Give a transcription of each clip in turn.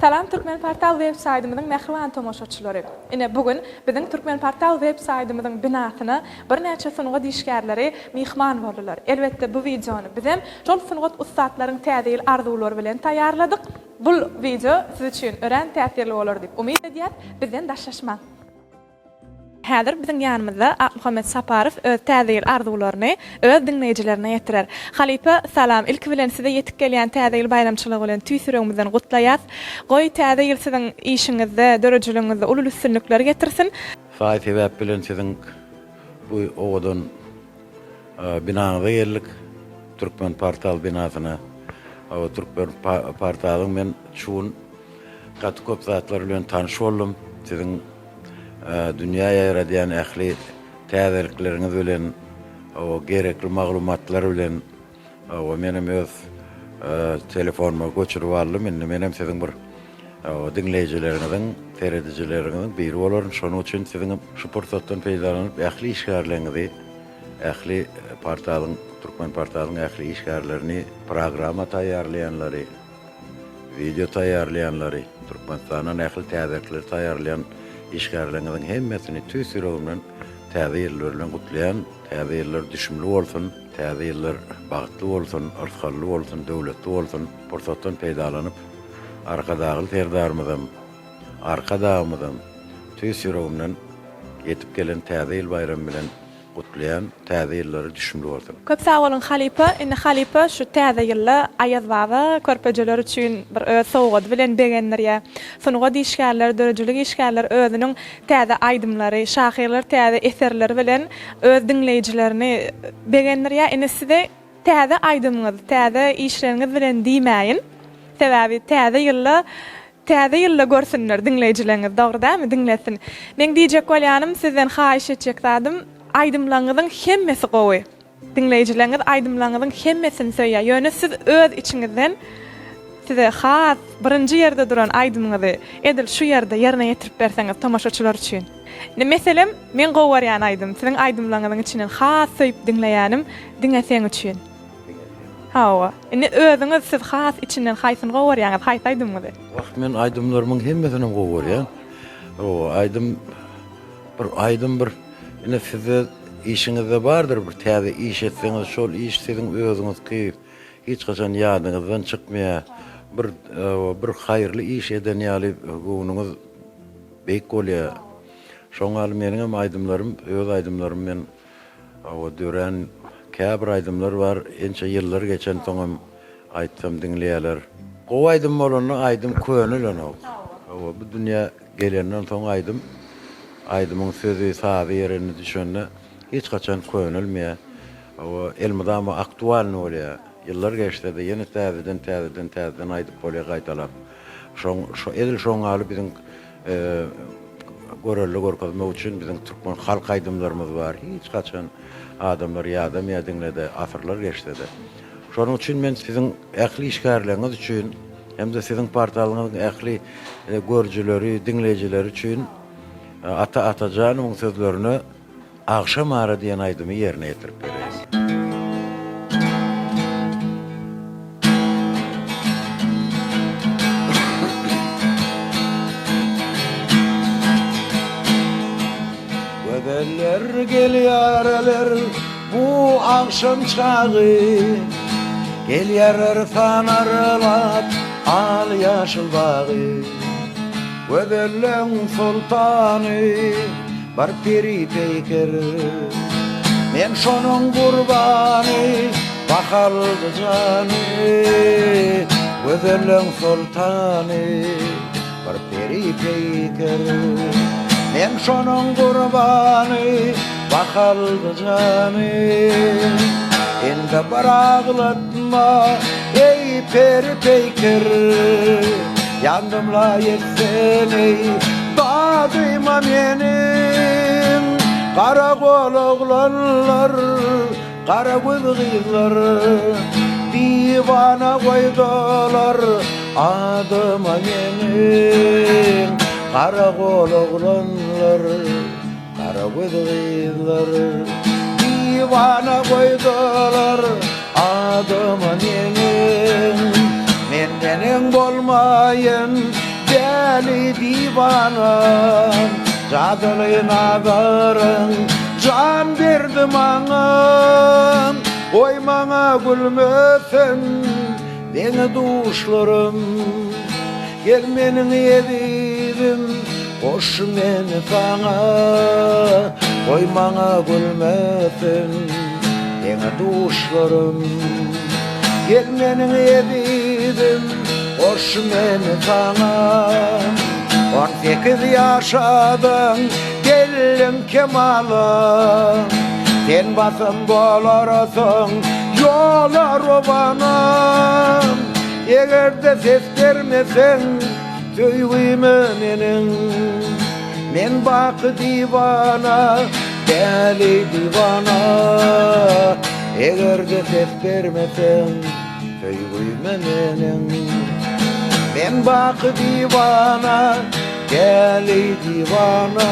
Salam Türkmenportal web saýdymyzyň mähriban tomaşaçylary! Ine bu gün biziň Türkmenportal web saýdymyzyň binasyna birnäçe sungat işgärleri myhman boldular. Elbetde bu wideony bizem şol sungat ussatlaryň täze ýyl arzuwlary bilen taýýarladyk. Bul wideo siz üçin örän täsirli bolar diýip umyt edýäs. Bizden daşlaşmaň! Häzir biziň ýanymyzda Akmuhammet Saparow öz täze ýyl arzuwlaryny öz diňleýjilerine ýetirer. Halypa, salam! Ilki bilen size ýetip gelýän täze ýyl baýramçylygy bilen tüýs ýüregimizden gutlaýas. Goý, täze ýyl siziň işiňizde, döredijiligiňizde uly üstünlikler getirsin! Saý-sebäp bilen siziň bu owadan binaňyza geldik. Türkmenportal binasyna. Türkmenportalyň men şu gün gaty köp zatlar bilen tanyş boldum. Siziň dünýä ýaýradýan ähli täzelikleriňiz bilen, gerekli maglumatlar bilen menem öz telefonyma göçürip aldym. Indi menem siziň bir diňleýjileriňiziň, seredijileriňiziň biri bolaryn. Şonuň üçin siziň şu pursatdan peýdalanyp ähli işgärleriňizi, ähli portalyň, Türkmenportalyň ähli işgärlerini, programma taýýarlaýanlary, Wideo taýýarlaýanlary, Türkmenistandan ähli täzelikleri taýýarlaýan işgärleriňiziň hemmesini tüýs ýüregimden Täze ýyllar bilen gutlaýan. Täze ýyllar düşümli bolsun, Täze ýyllar bagtly bolsun, yrsgally bolsun, döwletli bolsun. Pursatdan peýdalanyp, Arkadagly Serdarymyzam, Arkadagymyzam tüýs ýüregimden ýetip gelen Täze ýyl baýramy bilen Gutlaýan täze ýyllary düşümli bolsun. Köp sag boluň halypa. Indi halypa şu täze ýylda Aýaz baba körpejeler üçin bir öz sowgady bilen begendirýär. Sungat işgärleri, döredijilik işgärleri özüniň täze aýdymlary, şahyrlar täze eserleri bilen öz diňleýjilerini begendirýär. Indi size täze aýdymyňyz, täze işleriňiz bilen diýmäýin. Sebäbi täze ýylda Täze ýylda görsünler diňleýjileňiz dogry dälmi diňlesin. Meň diýjek bolýanym sizden haýyş etjek zadym aýdymlaňyzyň hemmesi gowy. Diňleýjileňiz aýdymlaňyzyň hemmesini söýýär ýöne siz öz içiňizden size has birinji ýerde duran aýdymyňyzy edil şu ýerde ýerine ýetirip berseňiz tomaşaçylar üçin. Indi meselem meň gowy görýän aýdym siziň aýdymlaňyzyň içinden has söýüp diňleýänim diňe seň üçin. Hawa. Indi özüňiz siz has içinden haýsyny gowy görýäňiz, haýsy aýdymyňyzy? Wah, men aýdymlarymyň hemmesinem gowy görýän. Hawa, aýdym bir aýdym bir ine sizde işiňizde bardyr bir täze iş etseňiz şol iş siziň özüňizki hiç haçan ýadyňyzdan çykmaýar. Bir bir haýyrly iş eden ýaly göwnüňiz beýik bolýar. Şoň ýaly meniňem aýdymlarym öz aýdymlarym men Hawa, dörän käbir aýdymlar bar, ençe ýyllar geçensoňam aýtsam diňleýärler. Gowy aýdym bolanda aýdym könelenok. Hawa, bu dünýä gelenden soň aýdym, aýdymyň sözi, sazy ýerine düşende hiç haçan könelmeýär. Hawa, elmydama aktualnyý bolýar. Ýyllar geçse-de ýene täzeden, täzeden, täzeden aýdyp bolýar gaýtalap. Şoň, edil şoň ýaly biziň Görelde görkezmek üçin biziň türkmen halk aýdymlarymyz bar. Hiç haçan adamlar ýadamaýar diňlede, asyrlar geçse-de. Şonuň üçin men siziň ähli işgärleriňiz üçin hem-de siziň portalyňyzyň ähli görüjileri, diňleýjileri üçin Ata Atajanowyň sözlerine Agşam ara diýen aýdymy ýerine ýetirip bereýin. Gözeller gelýärler bu agşam çagy, Gelýärler sanarlap al-ýaşyl bagy. Gözelleň soltany bir peri peýker, Men şonuň gurbany, bakaldy jany. Gözelleň soltany bir peri peýker, Men şonuň gurbany, bakaldy jany. Indi bir aglatma, eý peri peýker, Ýandym-la ýetsen eý, dadyma meniň. Gara gol oglanlar, gara göz gyzlar, Diwana goýdular adyma meniň. Gara gol oglanlar, gara göz gyzlar, Diwana goýdular adyma meniň. Men neneň bolmaýyn? Däli diwana, jadyly nazaryň Jan berdi maňa, goý maňa gülmesin Deňi-duşlarym. Gel meniň ezizim, goş meni saňa, Goý maňa gülmesin deňi-duşlarym. Gel meniň ezizim, goş meni saňa. 18 ýaşadyň, geldiň kemala, Sen basym bolarsyň ýola rowana. Eger-de ses bermeseň söýgime meniň, Men baky diwana, däli diwana. Eger-de ses bermeseň söýgime meniň, Men baky diwana, däli diwana.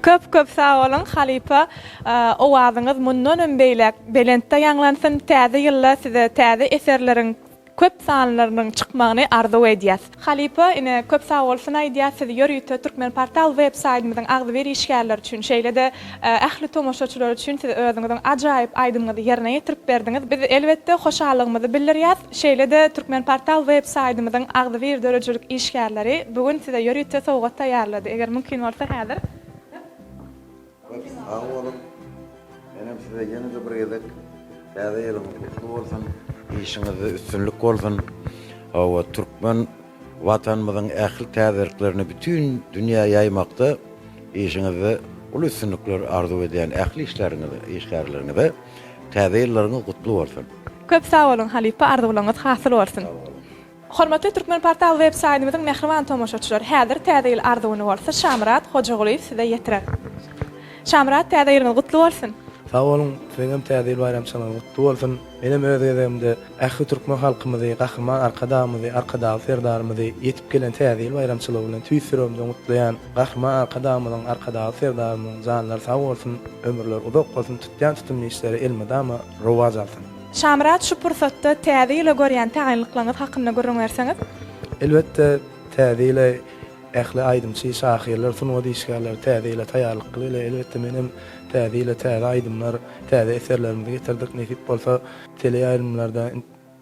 Köp köp sag boluň halypa owazyňyz mundanam beýläk belentde ýaňlansyn täze ýylda size täze eserleriň köp sanlarynyň çykmagyny arzuw edýäs. Halypa ine köp sag bolsun aýdýas siz ýörite Türkmenportal web saýdymyzyň agzybir işgärleri üçin şeýle-de ähli tomaşaçylar üçin siz özüňiziň ajaýyp aýdymyňyzy ýerine ýetirip berdiňiz biz elbetde hoşallygymyzy bildirýäs şeýle-de Türkmenportal web saýdymyzyň agzybir döredijilik işgärleri bu gün size ýörite sowgat taýýarlady eger mümkin bolsa häzir Köp sag boluň. Menem size ýene-de bir gezek Täze ýylyňyz gutly bolsun, işiňizde üstünlik bolsun. Hawa, türkmen Watanymyzyň ähli täzeliklerini bütin dünýä ýaýmakda işiňizde uly üstünlikler arzuw edýän ähli işleriňize, işgärleriňize Täze ýyllaryňyz gutly bolsun! Köp sag boluň halypa arzuwlaryňyz hasyl bolsun. Sag boluň. Hormatly Türkmenportal web saýtymyzyň mähriban tomaşaçylary häzir täze ýyl arzuwyny bolsa Şamyrat Hojagulyýew size ýetirer. Şamyrat täze ýylyňyz gutly bolsun! Sag boluň, siziňem täze ýyl baýramçylygyňyz gutly bolsun! Menem öz gezegimde ähli türkmen halkymyzy, Gahryman Arkadagymyzy, Arkadagly Serdarymyzy ýetip gelen täze ýyl baýramçylygy bilen tüýs ýüregimden gutlaýan. Gahryman Arkadagymyzyň, Arkadagly Serdarymyzyň janlary sag bolsun, ömürleri uzak bolsun, tutýan tutumly işleri elmydama rowaç alsyn! Şamyrat şu pursatda täze ýyla görýän taýynlyklaryňyz hakynda gürrüň berseňiz? Elbetde, täze ýyla ähli aýdymçy, şahyrlar, sungat işgärleri täze ýyla taýýarlykly bile. Elbetde, men hem täze ýyla täze aýdymlar, täze eserlerimizi getirdik. Nesip bolsa, teleýaýlymlarda,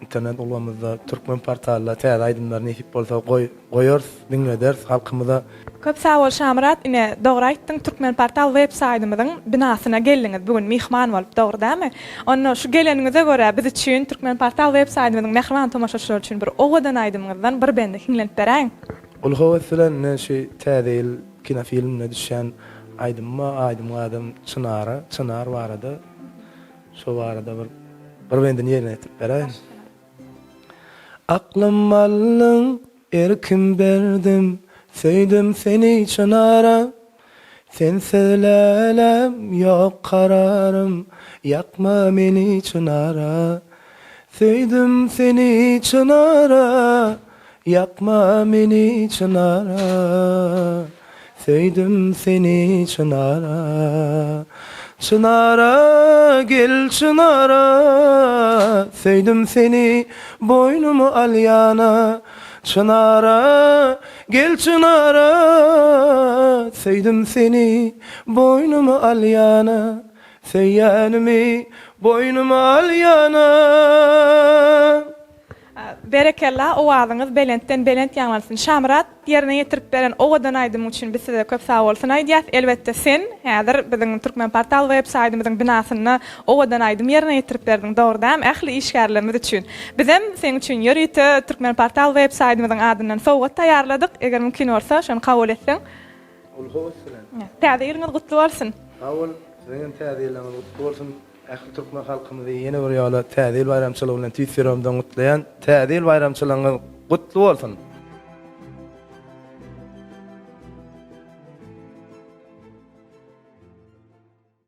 internet ulgamymyzda, türkmen portalda täze aýdymlary nesip bolsa goý, goýarys, diňlederis halkymyza. Köp sag bol Şamyrat ine dogry aýtdyň Türkmenportal web saýdymyzyň binasyna geldiňiz bu gün myhman bolup dogry dämi? Onda şu geleniňize görä biz üçin Türkmenportal web saýdymyzyň mähriban tomaşaçylary üçin bir owadan aýdymyňyzdan bir bendi hiňlenip beräýiň. Uly höwes bilen ine şu täze ýyl kinofilminde düşýän aýdymym bar aýdymyň adam Çynara, Çynar barada şo barada bir bir bendini ýerine ýetirip beräýin. Aklym aldyň Erkim berdim, söýdüm seni çynara, Sensiz läläm, ýok kararym, Ýakma meni çynara. Söýdüm seni çynara, Ýakma meni çynara. Söýdüm seni çynara. Çynara, gel çynara, Söýdüm seni boýnuma alýana. Çynara, gel çynara, Söýdüm seni boýnuma alýana. Söýýänimi boýnuma alýana. Berekella owazyňyz belentden belent ýaňlansyn Şamyrat ýerine ýetirip beren owadan aýdymyň üçin biz size köp sagbolsun aýdýas elbetde sen häzir biziň Türkmenportal web saýdymyzyň binasynda owadan aýdym ýerine ýetirip berdiň dogry dämi ähli işgärlerimiz üçin bizem seň üçin ýörite Türkmenportal web saýdymyzyň adyndan sowgat taýýarladyk eger mümkin bolsa şony kabul etseň Uly höwes bilen. Täze ýylyňyz gutly bolsun. Sag bol, siziň hem täze ýylyňyz gutly bolsun. Ähli türkmen halkymyzy ýene bir ýola Täze ýyl baýramçylygy bilen tüýs ýüregimden gutlaýan. Täze ýyl baýramçylygyňyz gutly bolsun!